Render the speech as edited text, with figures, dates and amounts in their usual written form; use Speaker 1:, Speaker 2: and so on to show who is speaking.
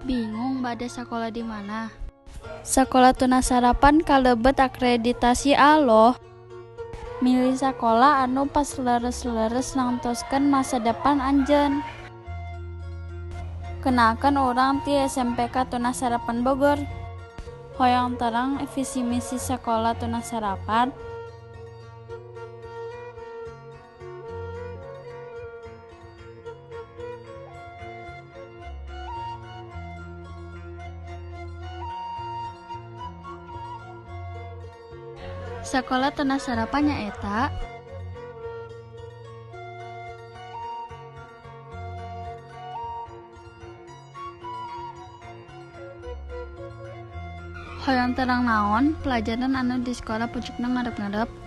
Speaker 1: Bingung bade sakola di mana? Sakola Tunas Harapan kalebet akreditasi A loh. Milih sakola anu pas leres-leres nangtoskeun masa depan anjeun. Kenalkeun urang ti SMPK Tunas Harapan Bogor. Hoyong terang visi misi Sakola Tunas Harapan? Sakola Tunas Harapan nyaeta Hoyong terang naon pelajaran anu di sekolah pucukna ngarep-ngarep?